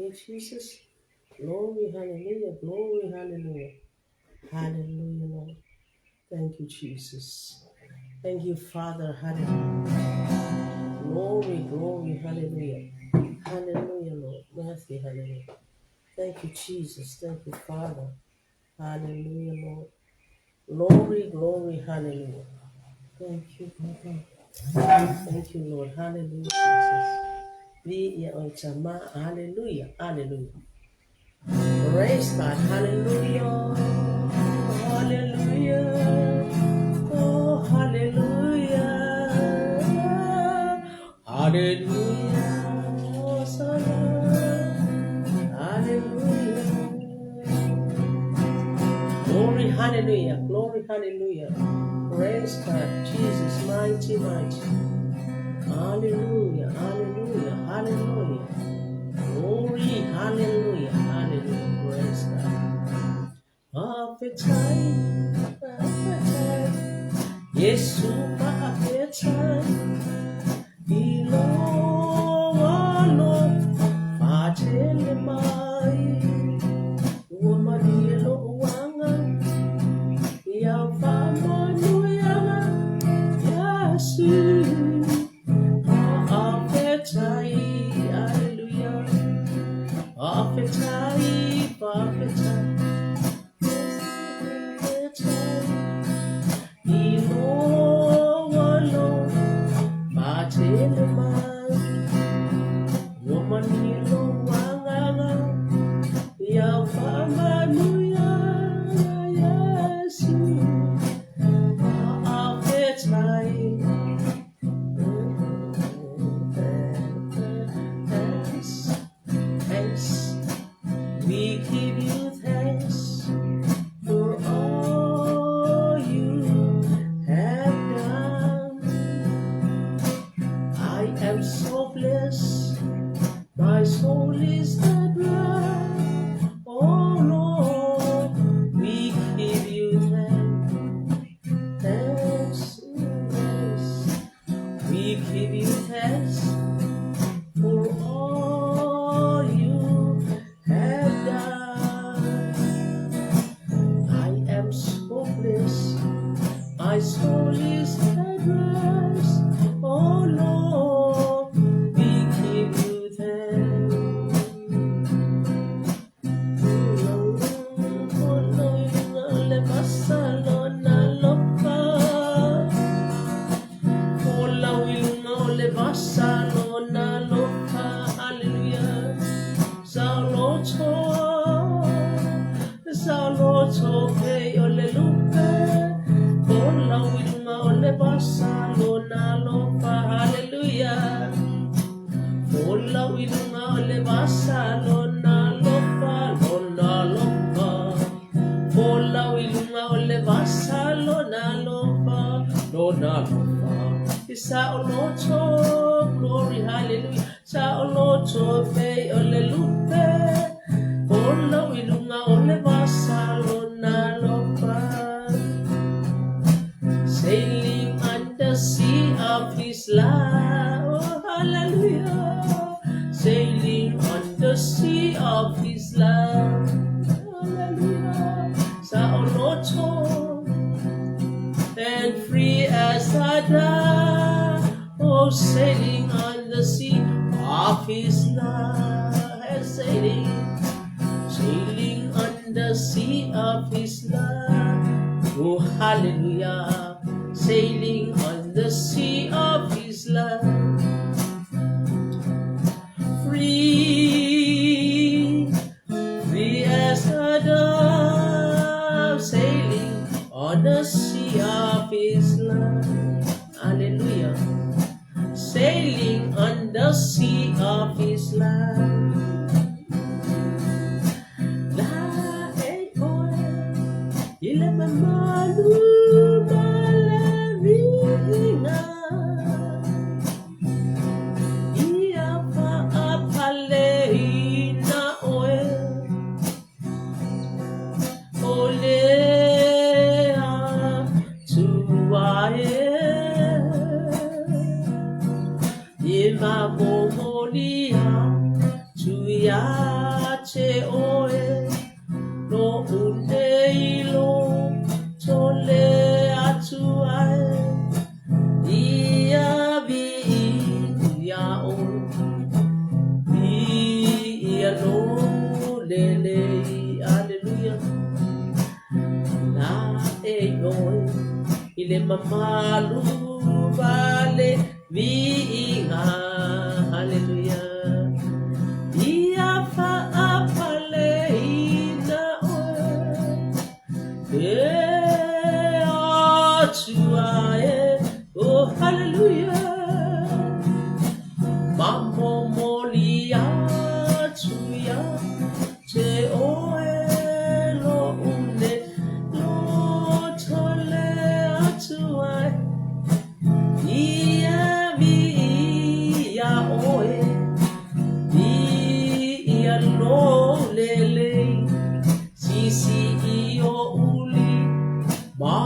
Hallelujah, Jesus. Glory, hallelujah, glory, hallelujah. Hallelujah, Lord. Thank you, Jesus. Thank you, Father. Hallelujah. Glory, glory, hallelujah. Hallelujah, Lord. Mercy, hallelujah. Thank you, Jesus. Thank you, Father. Hallelujah, Lord. Glory, glory, hallelujah. Thank you, Papa. Thank you, Lord. Hallelujah, Jesus. Be Hallelujah. Hallelujah. Praise God. Hallelujah. Hallelujah. Oh, hallelujah. Hallelujah. Hosanna. Hallelujah. Glory, hallelujah. Glory, hallelujah. Praise God. Jesus, mighty, mighty. Hallelujah. Hallelujah. Hallelujah. Glory, hallelujah. Hallelujah. Praise God. Fa'afetai, fa'afetai, Yesu fa'afetai, i lou alofa tele mai, ua malie lo'u aga i au faamanuiaga, Yesu fa'afetai, hallelujah, fa'afetai, fa'afetai, fa'afetai, i lou alofa tele mai, ua malie lo'u agaga i au faamanuiaga, Yesu fa'afetai. Thanks, thanks. We give you thanks for all you have done. I am so blessed. My soul is at rest. Oh Lord, we give you thanks, thanks, thanks. We give you thanks for all you have done. I am so blessed. My soul is at rest. Oh Lord, we give you thanks. Le vasa lona alofa. Folau i luga o le vasa lona alofa. Hallelujah. Saoloto, saoloto pei o le lupe. Folau i luga o le vasa lona alofa. Hallelujah. Folau i luga o le vasa lona alofa, lona alofa. Folau i luga o le vasa lona alofa, lona alofa. Saoloto, glory, hallelujah. Saoloto pei o le lupe. Folau i luga o le vasa lona alofa. Sailing on the sea of his love. Oh, hallelujah. Sailing on the sea of his love. Hallelujah. Saoloto and free as a dove. Oh, sailing on the sea of his love. And sailing, sailing on the sea of his love. Oh, hallelujah. Sailing on the sea of his love. Free, free as a dove, sailing on the sea of his love. Hallelujah. Sailing on the sea of his love. La e oe, i le mamalu. Ia te oe loʻu nei loto le Atua e, Ia viia ʻoe, viia lou lelei. Aleluia. La e ʻoe i le mamalu ma le viiga. Haleluia. Ia faapaleina ʻoe e Atua e. Oh, haleluia. Ma momoli atu ia te ʻoe loʻu nei loto le Atua e. Ia viia ʻoe, viia lou lelei, sisii oʻu lima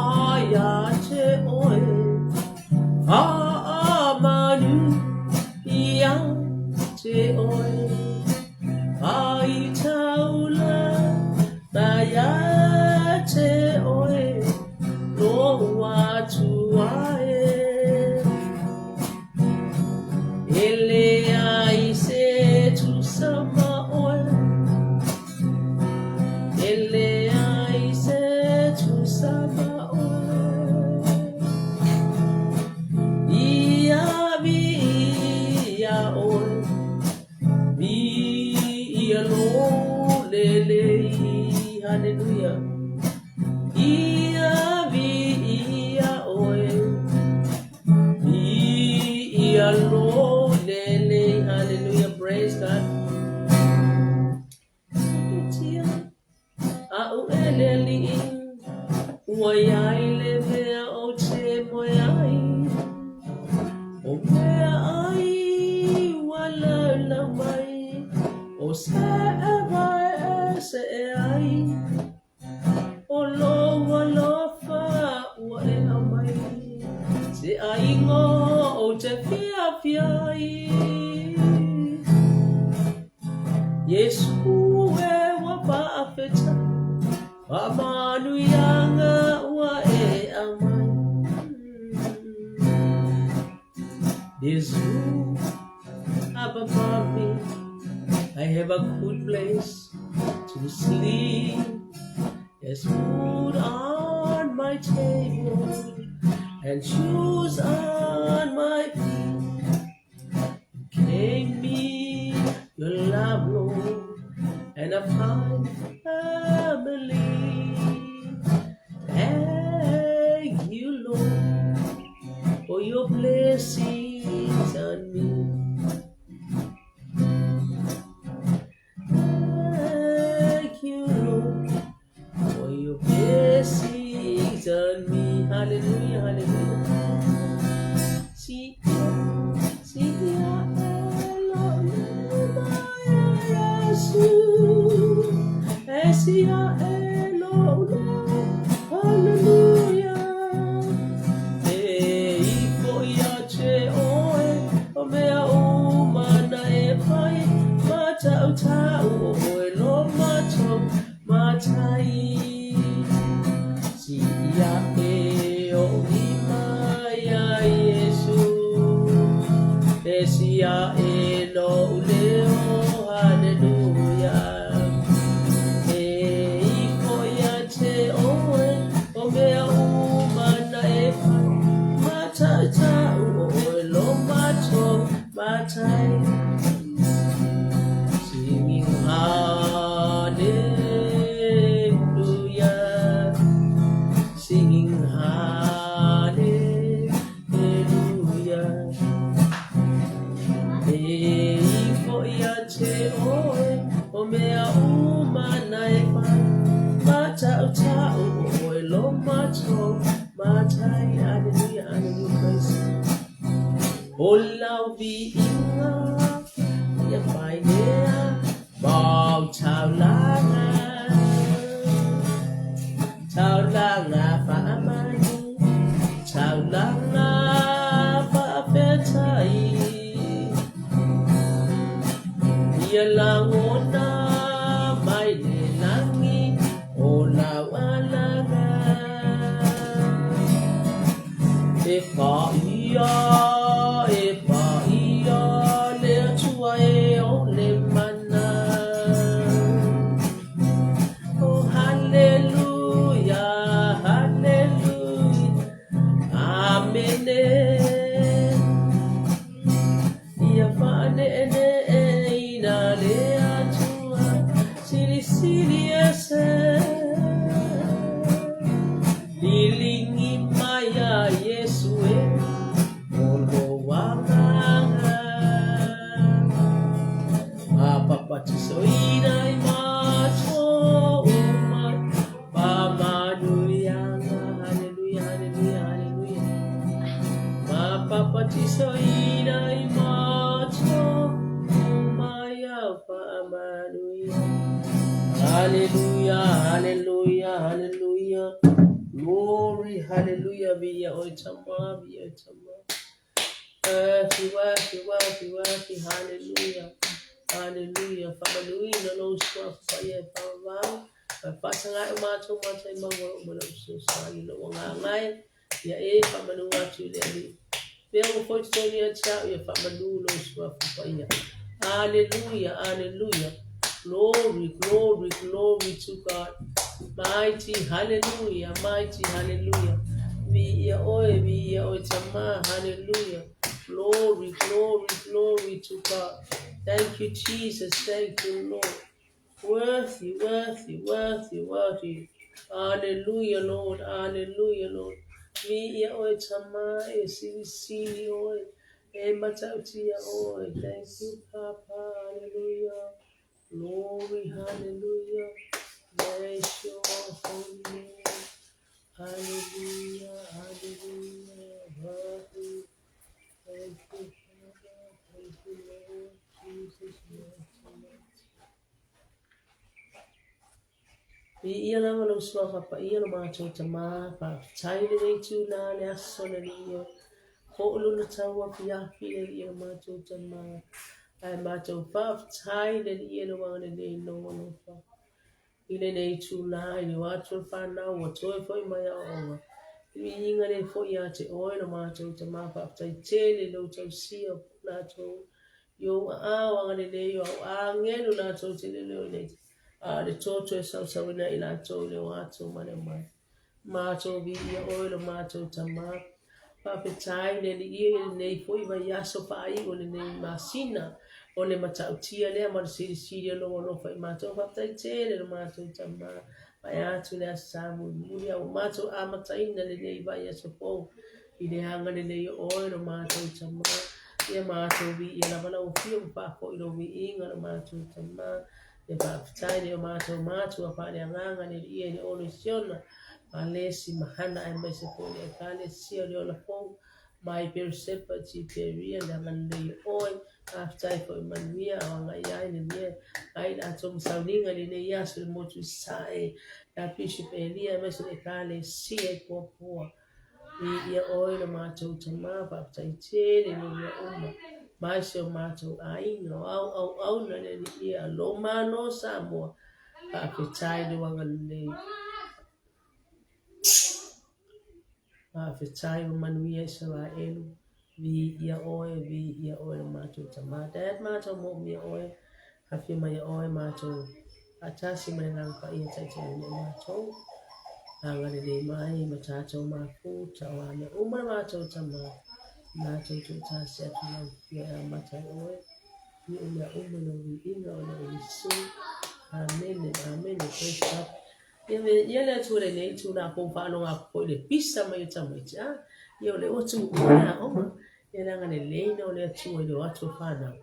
ia te ʻoe. Faamanu ia te ʻoe, faitaula ia te ʻoe, lou Atua e. E leai se tusa ma ʻoe, e leai se tusa ma ʻoe. Ia viia ʻoe, viia lou lelei. Haleluia. Ia viia ʻoe, viia lou lelei. Haleluia. Praise God. Tia a'u e le Alii, ua iai le mea ou te moe ai, o mea ai ua laulau mai, o seʻe vae e seʻe ai, o lou alofa ua e aumai, se aiga ou te fiafia ai. Iesu e ua faafetai, faamanuiaga ua e aumai. There's roof up above me. I have a good place to sleep. There's food on my table and shoes on my feet. You gave me your love, Lord, and a fine family. Thank you, Lord, for your blessings on me. Thank you, Lord, for your blessings on me. Hallelujah, hallelujah. Si, Iesu, e sia Elohim, hallelujah. E ifo ia te ʻoe, o mea uma na e fai, ma tau tau ʻoe lo matou matai. Sii aʻe oʻu lima iā Iesu, e sii aʻe lou leo, haleluia. E ifo ia te ʻoe, o mea uma na e fai, ma taʻutaʻu ʻoe lo matou matai. Singing hallelujah, singing hallelujah. E ifo ia te ʻoe, o mea uma na e fai, ma taʻutaʻu ʻoe lo matou matai. Hallelujah, hallelujah, praise. O lau viiga, ia fai lea, mau taulaga. Taulaga faamanu, taulaga faafetai. Ia lau lagona mai le lagi o lau alaga. E paia, e paia le Atua e o le mana. Oh, haleluia, haleluia, amene. Ia faaneeneeina le Atua Silisili Ese. Liligi mai ia Iesu e o lou agaga. Mapapatisoina i matou uma faamanuiaga. Haleluia, haleluia, haleluia. Mapapatisoina i matou uma ia faamanuiaga. Haleluia, haleluia, haleluia. Glory, haleluia. Viia oe Tama, viia oe Tama. Worthy, worthy, worthy, worthy, hallelujah, hallelujah. Faamanuina lou suafa paia e faavavau, ma e faasaga ai o matou matai maua o uma lou fesoasoani lou agaga e, ia e faamanu atu i le Alii. Mea ua foi totonu ia te au, ia faamanu lou suafa paia. Hallelujah, hallelujah. Glory, glory, glory to God. Mighty, hallelujah, mighty, hallelujah. Viia oe, viia oe Tama, hallelujah. Glory, glory, glory to God. Thank you, Jesus. Thank you, Lord. Worthy, worthy, worthy, worthy. Hallelujah, Lord. Hallelujah, Lord. Viia oe Tama, e silisili oe, e matautia oe. Thank you, Papa. Hallelujah. Glory, hallelujah. Bless your holy name. Hallelujah, hallelujah. Worthy. Thank you, Father. Thank you, Lord. Jesus, mighty name. Viia lava lou suafa paia lo matou Tama, faafetai i lenei itula le aso le Alii, oo lona tau afiafi le Alii lo matou Tama, ae matou faafetai le Alii lou agalelei i lou alofa. I lenei itula i le o atu o le fanau ua toe foi mai aoaoga, i le viiga lea foi ia te oe lo matou Tama, faafetai tele i lou tausia o latou i ou aao agalelei o au agelu latou te leoleoina i a le toto e sausauina i latou i le o atu ma le omai. Matou viia oe lo matou Tama. Faafetai le Alii i lenei foi vaiaso faaiu o lenei masina o le matautia lea ma le silisili o lou alofa i matou. Faafetai tele lo matou Tama. Vae atu le Aso Sa mulimuli a ua matou amataina lenei vaiaso fou i le agalelei o oe lo matou Tama. Ia matou viia lava lau Afio ma faafoi lou viiga lo matou Tama. Ia faafetai le o matou matua faaleagaga le Alii e le Olo i Siona, Palesi ma Hana aemaise foi le Ekalesia o le Ola Fou mai Beerseba Tiperia le agalelei o oe. Faafetai foi manuia o agai ai le Alii ai latou ma sauniga i lenei aso i le motu i Sasae ia Bishop Elia aemaise le Ekalesia i Puapua. Viia oe lo matou Tama, faafetai tele i mea uma mai si o matou aiga, o au auauna le Alii a lou Malo Samoa, faafetai lou agalelei. Faafetai ua manuia Isaraelu, viia oe, viia oe lo matou Tama. Dad, matou moomia oe, afio mai oe matou faatasi ma le Agaga Paia taitaiina i matou. Agalelei mai ma tatou mafuta o a mea uma le matou Tama, matou tuutasi atu lau Afio e amata ai oe i o mea uma i lou viiga ona o Iesu. Amene, amene, praise God. Ia me ia le Atua lenei itula pou faalogo aku foi i le pisa mai o tamaiti a ia o lea ua tuu uma le aoga ia le agalelei na o le Atua i le o atu o fanau.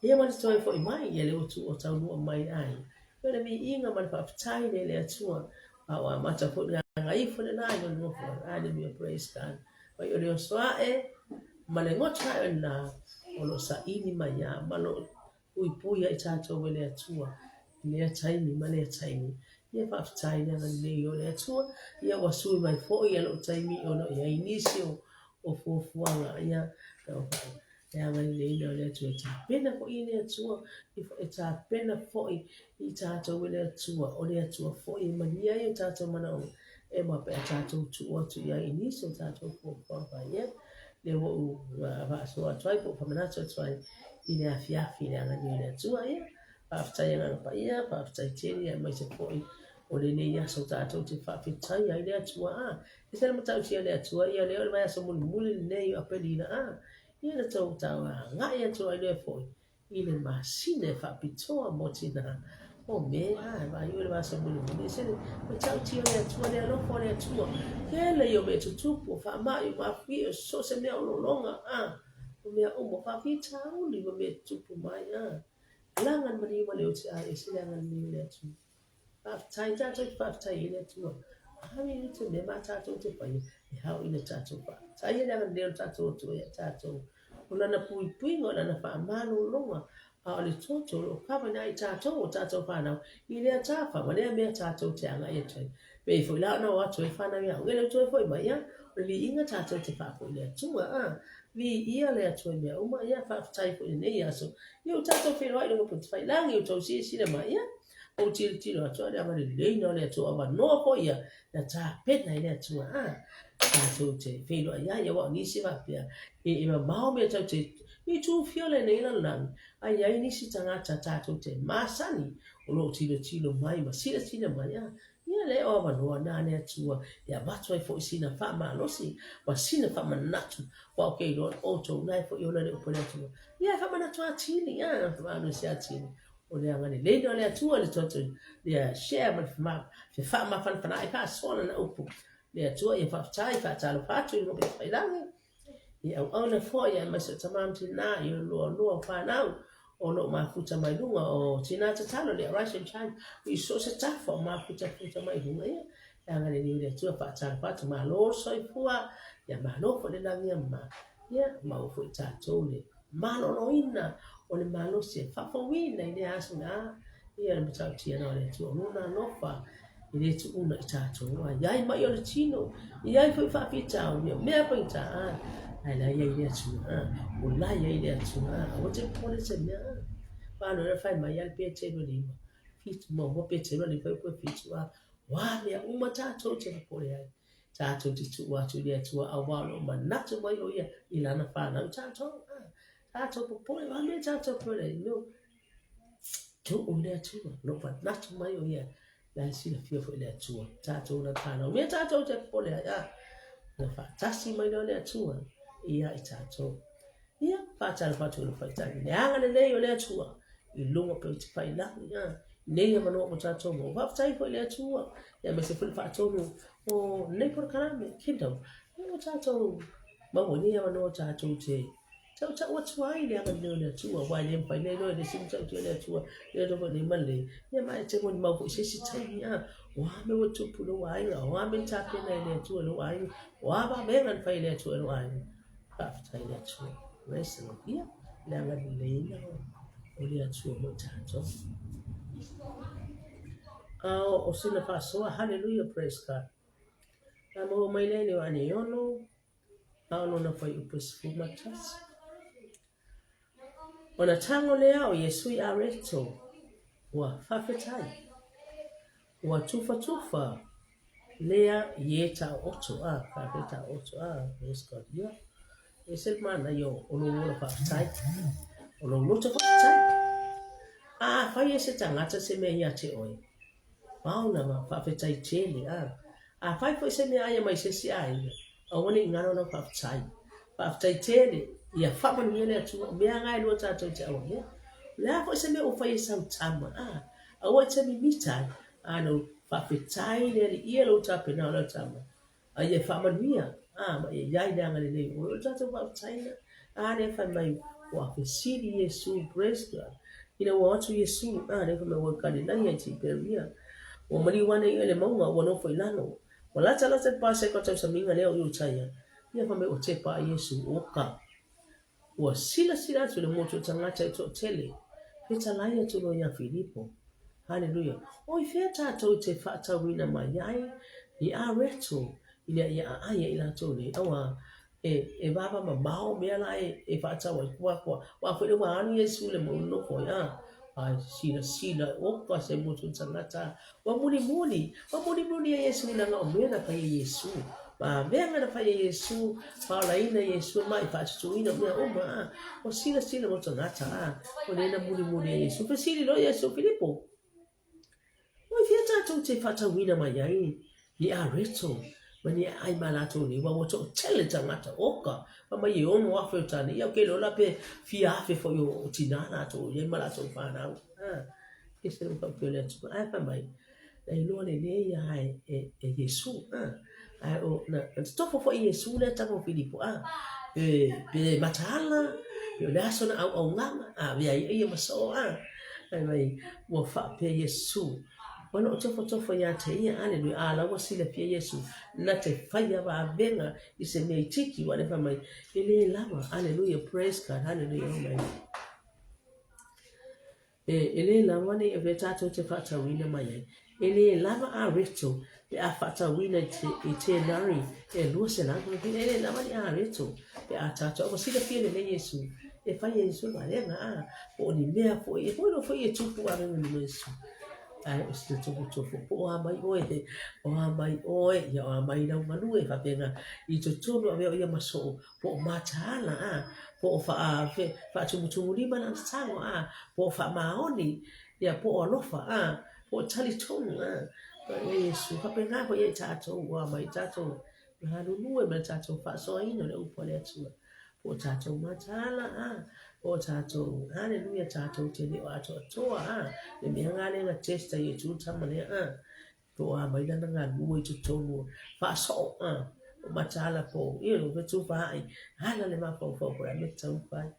Ia ma le toe foi mai, ia lea ua tuu o taunuu mai i aiga. Ia o le viiga ma le faafetai lea i le Atua, a ua amata foi le gagaifo lena i lona nofoaga. Hallelujah, praise God. Mai o le oso ae ma le goto ae o lena o lo o saili mai lava ma lo o puipui ai tatou e le Atua i lea taimi ma lea taimi. Ia faafetai le agalelei o le Atua, ia ua sui mai foi ia lou taimi ona o i ai nisi o fuafuaga ia na Le agaleleina o le Atua e tapena foi e le Atua, e tapena foi i tatou e le Atua, o le Atua foi e manuia ai o tatou manaoga, e ma pe a tatou tuu atu i ai i nisi o tatou fuafuaga. Ia, lea ua ou faasoa atu ai po o faamanatu atu ai i le afiafi i le agalelei o le Atua. Ia, faafetai Agaga Paia, faafetai tele aemaise foi o lenei aso tatou te faafetaia ai le Atua. A, e ese le matautia o le Atua, ia lea o le vaiaso mulimuli lenei o Aperila. A, ia na tou tau agai atu ai lea foi i le masina e faapitoa mo tina o me a e vaai le vaiaso mulimuli. Ese le matautia o le Atua, le alofa o le Atua, tele ia o mea tutupu, o faamai, o mafuie, o so o se mea o lologa, a o mea uma, o faafitauli ma mea tutupu mai, a laga le maliu ma le oti, a ese le agalelei o le Atua. Faafetai tatou te faafetai ai le Atua. Ave i te mea ma tatou te faia e hao ina tatou faafetai le agalelei o le tatou Atua ia tatou. O lana puipuiga, o lana faamalologa, a o le toto o lo o kava ina ai tatou o tatou fanau i lea tafa ma lea mea tatou te agai atu ai. Pei foi la ona o atu ai fanau ia au, e le toe foi mai ia, o le viiga tatou te faafoi i le Atua, a. Viia le Atua i mea uma, ia faafetai foi i lenei aso. Ia ua tatou feiloai i luga o Putafailangi, ua tou silasila mai, ia. Ou tilotilo atu a le agalelei na o le Atua avanoa foi ia na tapena e le Atua a tatou te feiloai ai aua o nisi faapea e mamao mea tatou te i tufia lenei lalolagi a i ai nisi tagata tatou te masani o lo o tilotilo mai ma silasila mai a ia lea o avanoa na le Atua e avatu ai foi sina faamalosi ma sina faamanatu aua ou te iloa outou na e foi ola le upu a le Atua ia e faamanatu atili a faamalosi atili O le agalelei lea o le Atua le toto ia share ma le fefaamafanafana ai faasoa lana upu. Le Atua ia faafetai faatalofa atu i luga o Failangi. I auauna foi aemaise o tama ma tina i o lua lua o fanau o lo o mafuta mai luga o tina tatalo le Arise and Shine i so o se tafa o mafutafuta mai luga ia. Le agalelei o le Atua faatalofa atu malo le soifua ia malo foi le lagi e mama ia maua foi tatou le maloloina o le malosi e faafouina i lea aso na ia le matautia na o le Atua o lona alofa e le tuuna i tatou a iai mai o le tino iai foi faafitauli o mea faigata a ae la iai le Atua a o la iai le Atua a aua te popole se mea a palo le fai mai a le Petelo e 5 7 muamua Petelo e 5 7 a o a mea uma tatou te popole ai Tatou te tuu atu i le Atua aua o lo o manatu mai o ia i lana fanau tatou. Tatou popole, o a mea tatou popole ai? No. Tuu i le Atua, o lo o manatu mai o ia la e silafia foi le Atua. Tatou lana fanau, mea tatou te popole ai, a. Na faatasi mai lea o le Atua ia i tatou. Ia, faatalofa atu i le faitali. Le agalelei o le Atua i luga pei te failangi. A, nei avanoa mo tatou maua. Faafetai foi le Atua, ia aemaise foi le faatonu o lenei polokalame, Kingdom. Ia ua tatou maua nei avanoa tatou te tautau atu ai le agalelei o le Atua, aua e le mafai ona iloa e le isi matautia o le Atua, le alofa nei ma le, ia ma e te molimau foi i se isi taimi, a, o a mea ua tupu i lou aiga, o a mea na tapena e le Atua i lou aiga, o a vavega na fai e le Atua i lou aiga. Faafetai i le Atua. Praise the Lord. Ia, le agaleleina o le Atua mo i tatou. A o sina faasoa, hallelujah, praise God. A maua mai lea i le Ioane e 6, a o lona fuaiupu e 11. Ona tago lea o Iesu i Areto, ua faafetai, ua tufatufa lea i e taooto, a, faafetai taooto, a, praise God, ia, e ese le manaia o lou ola faafetai, o lou loto faafetai. A afai e se tagata se mea ia te oe, Maona faafetai tele a. Afai foi se meaai mai se isi aiga, aua ne i galo lau faafetai. Faafetai tele, ia faamanuia le Atua, o mea na e lua tatou te auamea. O le a foi se mea ua fai e sau tama, a, aua e te mimita ai, a na ou faafetai le Alii e lou tapena o lau tama, A ia faamanuia, a, ma ia i ai le agalelei o oe. O le tatou faafetaiga, a, lea fai mai ua fesili Iesu, praise God, ina ua o atu Iesu, a, lea fai mai ua i Kalilaia i Tiperia, ua maliu ane ia i le mauga, ua nofo i lalo, ua latalata le Paseka o tausamiga lea o Iutaia, ia fai mai ua tepa a Iesu, oka. Ua silasila atu le motu o tagata e toatele, fetalai atu loa ia Filipo. Haleluia! O i fea tatou te faatauina mai ai i Areto ina ia aai ai i latou nei? Aua. E, e vava mamao mea la e, e faatau ai kuakoa. Aua foi lea ua alu Iesu i le mauli nofo ai, a, a silasila, oka se motu o tagata. Ua mulimuli, ua mulimuli e Iesu leaga o mea na fai e Iesu. Ma avega na fai e Iesu, faolaina Iesu ma i faatutuina mea uma, a. Ua silasila mo tagata, a. O lea na mulimuli e Iesu. Fesili loa Iesu, Filipo, Oi fea tatou te faatauina mai ai ni areto ma ni aai ma latou nei, aua ua toatele tagata, oka, fai mai e 6,000 o tane, ia ou te iloa la pe fia afe foi o tinā latou o i ai ma latou fanau. A, ese le mataupu o le Atua. Ae fai mai, na iloa lelei lava e, e Iesu. A, ae o, na, na tofo foi Iesu lea tama o Filipo, a, pe, pe mataala, pe o le a sona auaunaga, a avea ai ia ma soo, a. Fai mai, ua faapea Iesu, o loo tofotofo ia te ia, aleluia, a la ua silafia Iesu, na te faia vavega i se mea itiiti, ua le fai mai, e le lava, aleluia, praise God, haleluia, oh my. E, e le lava nei avea tatou te faatauina mai ai. E le lava a reto pe a faatauina i te, i tenari e 200. E le lava ni a reto pe a tatou. Ua silafia lelei Iesu. E fai e Iesu vaega, a, po o ni mea foi, e foi foi e tupu avega ni Iesu. Ae o sina tofotofo, po o a mai oe, o a mai oe, ia o a mai lau galue, faapena, i totonu avea o ia ma soo, po o mataala, a, po o faa, faatumutumulima lana tago, a, po o faamaoni, ia, po o alofa, a, po o talitonu, a. Paia Iesu, faapena foi ia i tatou, ua mai tatou galulue ma le tatou faasoaina o le upu a le Atua. Po o tatou mataala, a, po o tatou, haleluia, tatou te le o atoatoa, a, le mea nga lea na test ai e Iesu le tama lea, a, Po o a mai lana galue i totonu o faasoo, a, o mataala po o, you know, fetufaai, ala le mafaufau po o le a mea e tatau ona fai.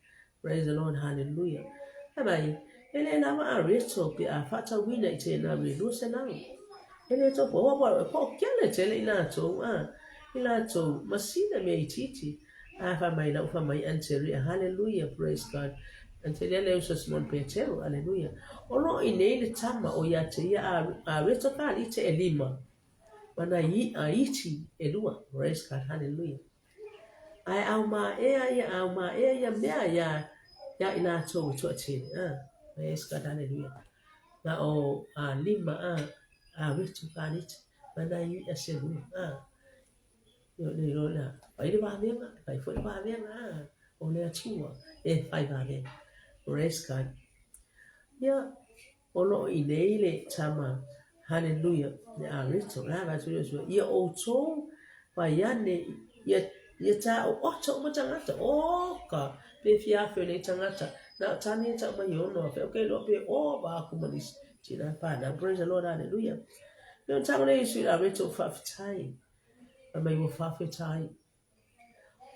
Praise the Lord, hallelujah. Fai mai, e le lava a Rachel pe a faatauina i tēnā me 200. E le tofu, aua po e poʻokele tele i latou, a, i latou, ma sina mea itiiti. A fai mai lau fai mai Anteria, hallelujah, praise God. Anteria le uso Simon Petero, hallelujah. O lo o i nei le tama o ia te ia a, a Reto ka alii te e lima. Ma nai iʻa iti e lua, praise God, hallelujah. Ae au maea ia, au maea ia mea ia, ia i latou e toatele, a, praise God, hallelujah. Na o a lima a, a Reto ka alii te, ma nai iʻa se lua, a. Fai le vavega, fai foi le vavega a o le Atua e fai vavega. Praise God. Ia, o loo i nei le tama, hallelujah, le a Rachel, la va tu Joshua, ia outou fai ane, ia, ia tā o oto uma tagata, o ka, pe fia afe o nei tagata, na o tane e tau mai ono afe, okay, loa pe o va aku ma nisi, tina whanau, praise the Lord, hallelujah. Me o tango nei Isu i la Rachel whawhitai, Fai mai ua faafetai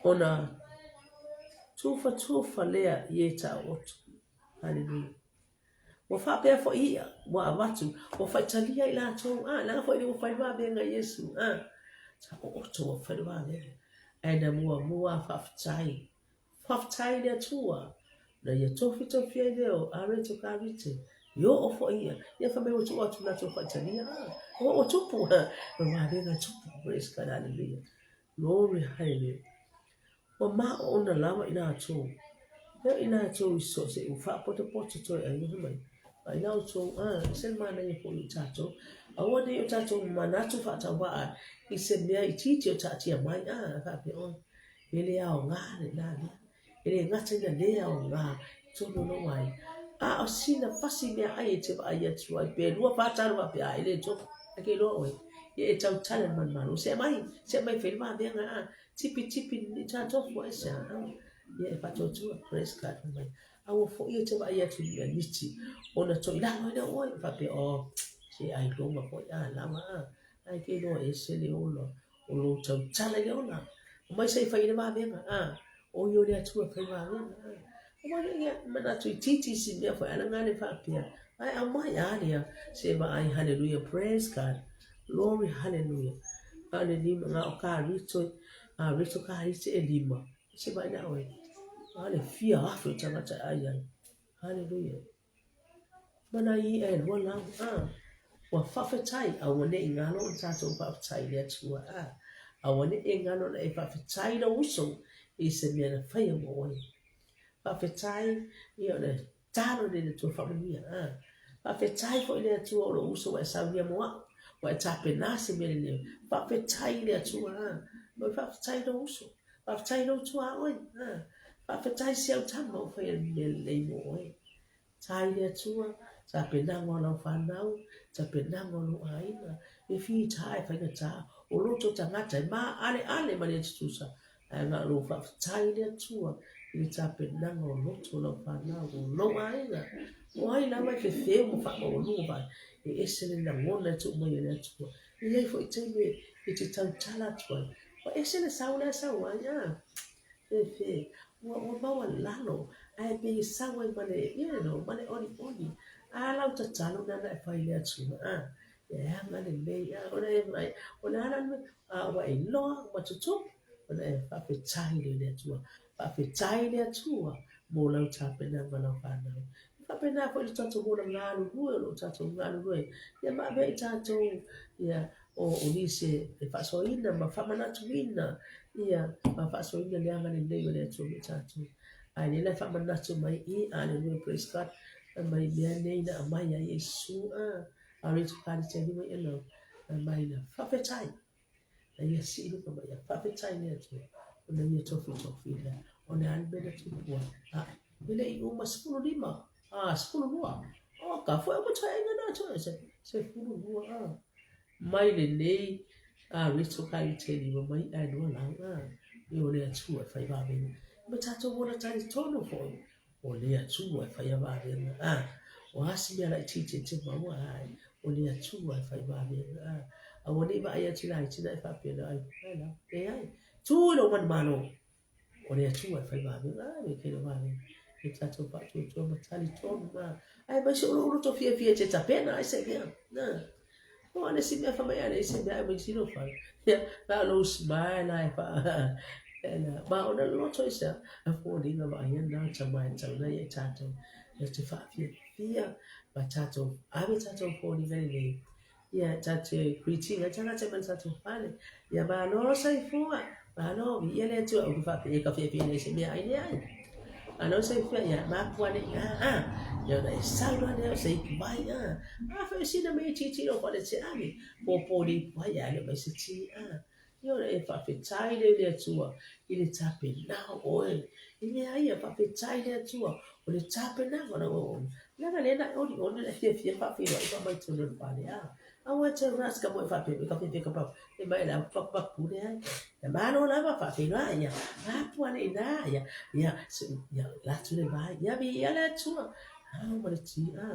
ona tufatufa lea i e taoto. Haleluia. Ua faapea foi ia, ua avatu, ua faitalia i latou, a, leaga foi ua fai vavega Iesu, a, taooto ua fai vavega. Ae na muamua faafetai Faafetai i le Atua, na ia tofitofi ai lea o Areto Karite, i oo foi ia, ia fai mai ua tuu atu latou faitalia, a, ua ua tupu, ha, ma vavega tupu, praise God, hallelujah, glory, hallelujah. Ua maoona lava i latou, lea i latou i so se ua faapotopoto toe ai fai mai, ai la outou, a, e se manaia foi i tatou, aua nei o tatou manatu faatauvaa i se mea itiiti o taatia mai, a, faapea, oi, E le aoga lena mea. E le gata ina le aoga i totonu o lou aiga, a o sina pasi meaai e te vaai atu ai, pe lua fa talo faapea, a e le tofu, ae ke iloa oe, ia e tautala i le manumalo, see mai, see mai fai le vavega, a, tipi tipi ni ta tofu ai se a, ia e faatuatua, praise God, fai mai, a ua foi e te vaai atu i mea miti, ona toi lalo ai lea o oe, faapea, oh, se ailoga foi, a, lava, a, ae ke iloa ese le ola, O lou tautala i le ola. Omai se i fai i le vavega, a. O ia o le Atua e fai vavega, a. Aua le ia manatu itiiti si mea foi ala ngale faapea. Ae aumai a lea se vaai hallelujah praise God. Glory hallelujah. A le lima nga o ka rito a rito ka rite e lima. Se vaai na oe. A le fia afe o tangata ai ai. Hallelujah. Mana iʻa e lua lau, a, ua faafetai, auaneʻi galo ona tatou faafetai i le Atua, a, Aua ne i e galo ona e faafetai lou uso i se mea na faia mo oe. Faafetai, ia ona tatalo lea i le Atua faamanuia. Faafetai foi i le Atua o lou uso ua e saunia mo au, ua e tapena se mea lelei. Faafetai i le Atua. Oi faafetai i lou uso. Faafetai i lou tuaoi. Faafetai si au tama ua faia le mea lelei mo oe. Tai i le Atua, tapenaga o lau fanau, tapenaga o lou aiga, e fita e faigata, o loto tagata e maaleale ma le tutusa, ae na o lou faafetai i le Atua i le tapenaga o loto o lau fanau, o lou aiga. O ai lava e fefeu ma faamaualuga vaai, e ese le lagona e tuu mai e le Atua. E i ai foi taimi e te tautala atu ai, ua ese le sau la e sau ai, a? Fefe, ua, ua maualalo, ae pei e sau ai ma le, you know, ma le olioli. A lau tatalo lena e fai i le Atua, a, e agalelei, a, ona e vaai, o le a la le mea, a ua e iloa ua tutupu, ona e faafetai lea i le Atua. Faafetai i le Atua mo lau tapenaga o lau fanau. E faapena foi le tatou ola galulue o lo o tatou galulue ai, ia ma avea i tatou ia, o, o nisi e faasoaina ma faamanatuina ia ma faasoaina le agalelei o le Atua mo tatou. Ae lea la e faamanatu mai i, Aleluia, praise God, mai mea nei na aumai ai Iesu, a, a Rachel Carter mai ena, mai na faafetai. Na ia sii luga mai ia faafetai le Atua ona ia tofitofi lea. O le a le mea na tupu ai? Ae, e le i uma 15, a, 12. O ka foi o mataenga na atoa se, 12, a. Mai lenei, a, Rachel kai te lima mai ai lua lau, a. E o le Atua e fai vavega. Ma tatou ola talitonu foi, o le Atua e faia vavega, a. O a se mea laitiiti e te maua ai, o le Atua e fai vavega, a. Aua ne i vaai atu i laiti na e faapea ai, ai la, leai. Tu i lou manumalo, o le Atua e fai vavega, a, me kēia vavega. E tatou faatuatua ma talitonu, a. Ae aemaise o lou loto fiafia e te tapena ai se mea, a. O le isi mea fai mai a leai se mea ae mai tino fai. Ia, na o lou smile lava e faa ma ona loto i se a foliga vaaia na tama e tau na ia i tatou. E te faafiafia ma tatou ave tatou foliga lelei. Ia tatou greeting ai tagata mai le tatou fale. Ia malo soifua, malo viia le Atua. Ou te faapea e ka fiafia nei se mea ai leai. Malo soifua, ia mapu ane i a, a. Ia ona e sau loa lea o se ipu vai, a. A foi o sina mea itiiti lou fale te ave, pōpō le ipu vai, ae le mai se ti, a. Ia ona e faafetai lea i le Atua i le tapenao oe. I mea ia, faafetai i le Atua o le tapenaga o lau auauna. Leaga lea na e olioli na e fiafia faafeiloai ma aumai totonu o le fale, a. Aua e te ras ka moe faapea ka fiafia ka pau. E mai la pa pa pule ai. E malo lava faafeiloai ia. Apu ane ina ia. Ia ia la tu le vai. Ia vi ia le Atua. Au ma le ti a.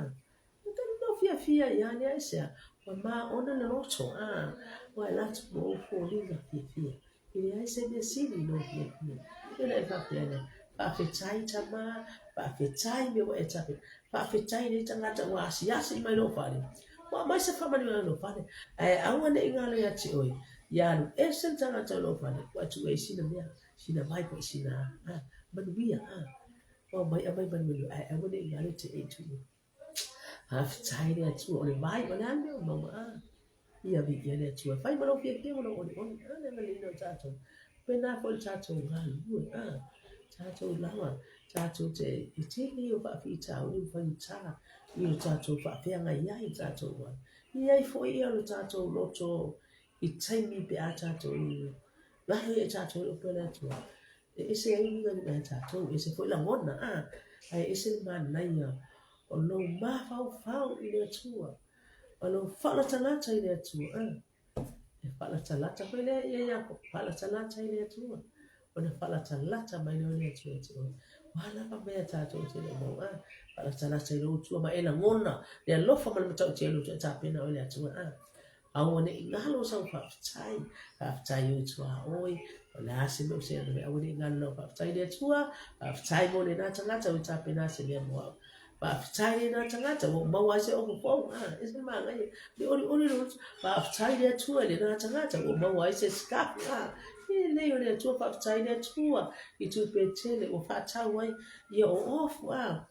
E ka no fiafia ia le ai sea. Ua ma ona le loto a. Ua la tu mo foliga fiafia. E leai se mea sili i lou fiafia. E le faapea lea. Faafetai tama, faafetai mea ua e tapena. Faafetai nei tagata ua asiasi mai lou fale. Ua aumai se faamanuiaga i lou fale. Ae aua ne i galo ia te oe, ia alu ese le tagata o lou fale, ua e tuu ai sina mea, sina vai po o sina a, manuia a. Ua aumai aumai manuia, ae aua ne i galo te e tuu. Faafetai le Atua, o le vai, o le a le mea ua maua a? Ia viia le Atua. Fai ma lou fiafia ma lou olioli. A le agalelei o tatou. Pēnā foi le tatou galulue. A, tatou lava, tatou te, e tele ia o faafitauli ma faigata i lo tatou faafeagai ai i tatou ola. E i ai foi ia lo tatou loto i taimi pe a tatou galo ia i tatou i upu a le Atua. E ese ai uiga i a tatou, e ese foi lagona, a, ae ese le manaia o lou mafaufau i le Atua. O lou faalatalata i le Atua, a. E faalatalata foi lea ia Iakopo, faalatalata i le Atua. Ona faalatalata mai lea o le Atua ia te oe. Ua lava mea tatou te le o maua, a. Faalatalata i lou Atua ma e lagona le alofa ma le matautia o le Atua e tapena oe le Atua, a. Aua ne i galo sau faafetai, faafetai i ou tuaoi, o le a se mea o se mea, aua ne i galo lau faafetai i le Atua, faafetai mo lena tagata ua tapena se mea mo au. Faafetai i lena tagata ua ou maua ai se ofu fou, a, e se manaia, le olioli lou loto, faafetai i le Atua i lena tagata ua ou maua ai se sikafu, a, e lelei o le Atua, faafetai i le Atua i tupe tele ua faatau ai ia o ofu, a,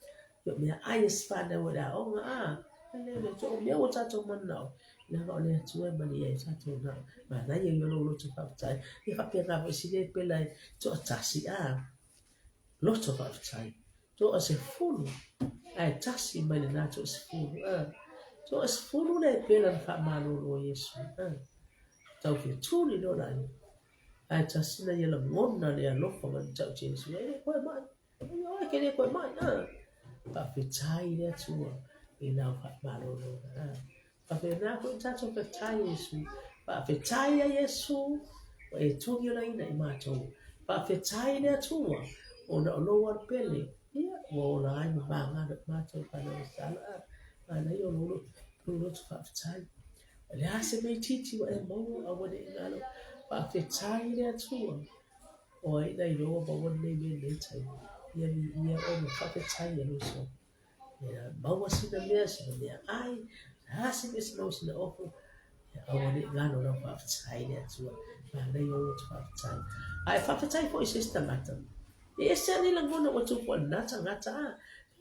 ia o meaai a si fanau o le aoga, a. Lelei le Atua, o mea ua tatou mananao, leaga o le Atua e malie ai tatou manao. Manaia ia o lou loto faafetai. Ia faapena foi si le pela e toatasi, a loto faafetai. Toasefulu, ae tasi mai lena toasefulu, a. Toasefulu le pela na faamalolo e Iesu, a. Tau fetuli loa laia. Ae tasi na ia lagona le alofa ma le matautia o Iesu, e le koe mai. Ia oe ke le koe mai, a. Faafetai le Atua i lau faamalologa, a. Faapena foi tatou fetai Iesu. Faafetai ia Iesu ua e togiolaina i matou. Faafetai le Atua ona o lou alu pele, ia ua ola ai ma magalo i matou fanau e sala, a. Manaia o lou loto faafetai. O le a se mea itiiti ua e maua, aua ne i galo. Faafetai le Atua. O ai na iloa ua maua lenei mea i lenei taimi. Ia viia oe ma faafetai e lou soa. Ia maua sina mea, sina meaai, le a se mea se maua sina ofu, ia aua ne i galo lau faafetai i le Atua. Manaia lou loto faafetai. Ae faafetai foi i se isi tagata. E ese lava le lagona ua tupu ai lena tagata a.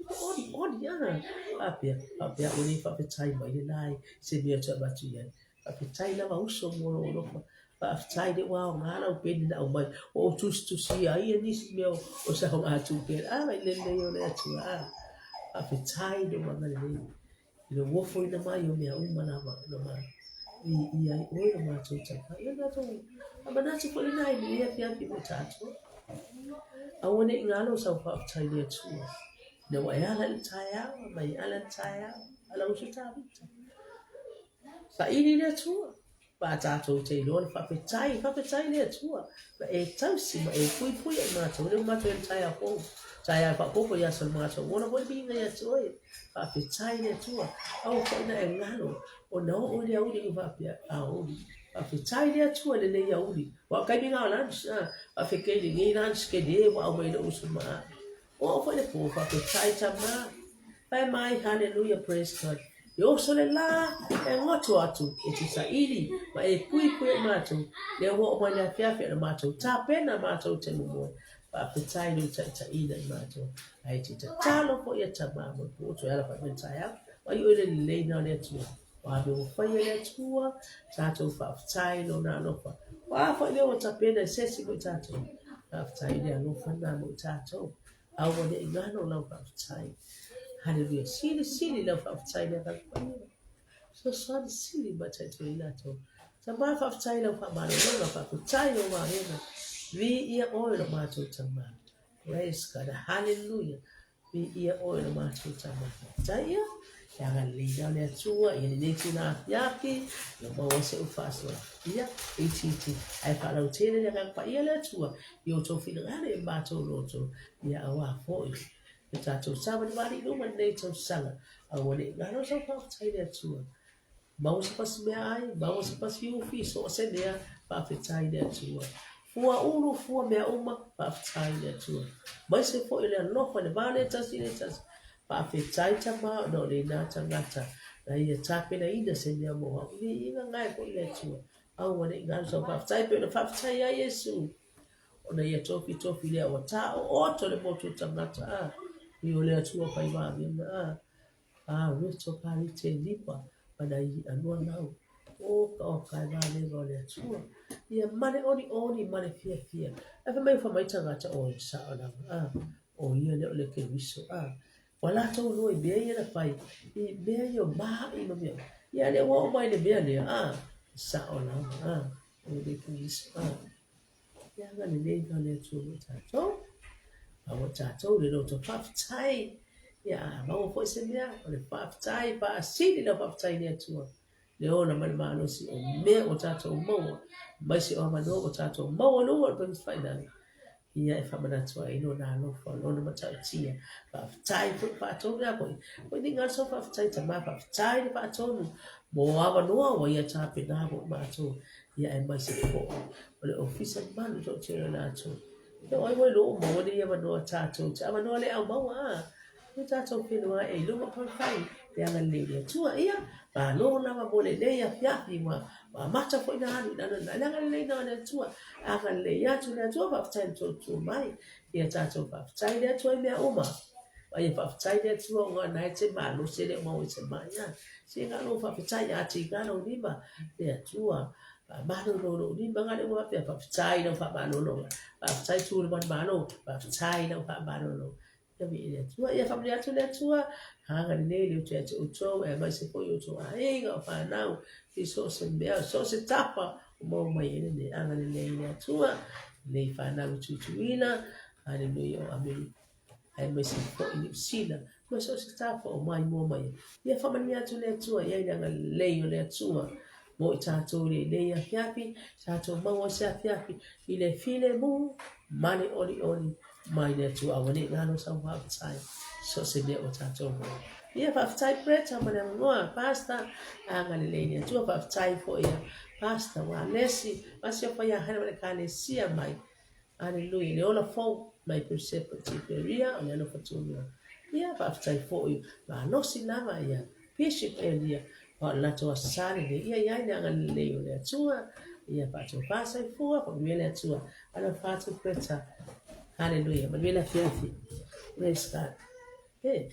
Ua olioli a. Faapea, faapea ua le faafetai mai le la i se mea ou te avatu i ai. Faafetai lava uso mo lou alofa. Faafetai lea ua aoga lau peni na aumai. Ua ou tusitusia ai nisi mea o saogatupe. A mai lelei o le Atua. A. Faafetai i lou agalelei. I lou ofoina mai o mea uma lava na ma viia ai oe lo matou Tama. Ia matou manatu foi lena i lenei afiafi mo tatou. Aua ne i galo sau faafetai i le Atua. Ina ua e ala i le taeao, ma e ala i le taeao, ala uso Tavita. Saili le Atua, ma tatou te iloa le faafetai, faafetai le Atua, na e tausi ma e puipui ai matou, lea ua matou i le taeao fou, taeao faaopoopo i aso o le matou ola foi le viiga ia te oe. Faafetai le Atua, aua foi na e galo, ona oo i le aoauli ua faapea, aoauli. Faafetai le Atua i lenei aoauli. Ua taimi na o lunch, a, faafetai i lenei lunch ke le ua aumai lou uso ma au. Oo foi le po, faafetai Tama. Fai mai, Hallelujah, praise God. E oso le lā, e goto atu, e te saili, ma e puipui ai matou. Lea ua oo mai le afiafi ona matou tapena matou te momoe. Faafetai i lou taitaiina i matou. Ae te tatalo foi ia Tama mo le po toe ala fai mai le taeao. Mai oe le lelei na o le Atua. O a mea ua faia e le Atua, tatou faafetai i Lona alofa. O a foi mea ua tapena e se isi mo i tatou, faafetai i le alofa lena mo i tatou. Aua ne i galo lau faafetai. Haleluia. Silisili lau faafetai i le Agaga Paia. Fesoasoani sili ma taitai i latou. Tama, faafetai i lau faamalologa, faafetai i lou vaega. Viia oe lo matou Tama. Praise God. Hallelujah. Viia oe lo matou Tama. Faafetai ia. E agalelei na o le Atua i lenei tula afiafi, ia maua se faasoa. Ia, itiiti, ae faalautele le Agaga Paia le Atua i outou finagalo i matou loto, ia auā foi le tatou savalivali i luma i lenei tausaga. Aua ne i galo sau faafetai i le Atua. Maua se pasi meaai, maua se pasi ufi, so o se mea, faafetai i le Atua. Fua ulu, fua mea uma, faafetai i le Atua. Aemaise foi le alofa i le va le tasi le tasi. Faafetai Tama ona o lena tagata na ia tapenaina se mea mo au. Viiga gae foi le Atua. Aua ne i galo sau faafetai pei ona faafetai ai Iesu. Ona ia tofitofi lea ua taooto le motu o tagata a. I o le Atua fai vavega a. A weto ka rite lipa ma na i'a noa lau o ka o ka e vavega o le Atua. Ia male olioli ma le fiafia. Ae fai mai ua fai mai tagata, o e sao lava, a, o ia lea o le Keriso, a. Ua latou iloa i mea ia na fai, i mea ia o ma'i ma mea uma. Ia a lea ua oo mai i le mea lea, a, e sao lava, a, o le Keriso, a. Ia agalelei na o le Atua mo tatou. Aua tatou le loto faafetai. Ia a maua foi se mea, o le faafetai, faasili lau faafetai i le Atua. Le ola ma le malosi o mea ua tatou maua, aemaise o avanoa ua tatou maua i luga o le upegatafailagi. Ia e faamanatu ai lona alofa, lona matautia. Faafetai foi faatonu ia foi. Foi ni ngā sau faafetai Tama, faafetai le faatonu mo avanoa ua ia tapena mo matou. Ia aemaise foi o le ofisa mamalu toatele o latou. Ia o ai ua iloa ua maua nei avanoa tatou te avanoa le au maua a. Ia tatou feiloai ai i luga o paufai le agalelei o le Atua. Ia, malo lava mo lenei afiafi ua amata foi na alu i lalo i le agalelei na o le Atua. Agalelei atu le Atua, faafetai i le tou tu mai. Ia tatou faafetai i le Atua i mea uma. A ia faafetai le Atua ona na e te malosi e le o maua i se mai a. Se na lou faafetai a tiga lou lima le Atua. Faamalolo lou lima na le ua faapea faafetai lau faamalolo. Faafetai tu le manumalo, faafetai lau faamalolo. Ia viia le Atua. Ia faamanuia atu le Atua. Agalelei le utu ia te outou, aemaise foi outou aiga o fanau i so o se mea, so o se tafa o maua mai ai lenei agalelei le Atua. Lelei fanau i Tutuila, haleluia o Amerika, aemaise foi Niu Sila, ma so o se tafa o maimoa mai ai. Ia faamanuia atu le Atua, i ai le agalelei o le Atua mo i tatou i lenei afiafi, tatou maua se afiafi i le filemu ma le olioli mai le Atua. Aua ne i galo sau faafetai so o se mea ua tatou maua. Ia faafetai Bretta ma le avanoa, Pastor, agalelei le Atua. Faafetai foi ia Pastor Walesi, ma si o faiahaina ma le Ekalesia mai. Aleluia, le ola fou mai Peresepa Tiperia, o le alofa tumau. Ia faafetai foi, malosi lava ia Bishop Elia, o le latou Aso Sa lenei, ia i ai le agalelei o le Atua, ia faatofa soifua, faamanuia le Atua. Alofa atu Greta. Haleluia, manuia le afiafi. Praise God. Hey.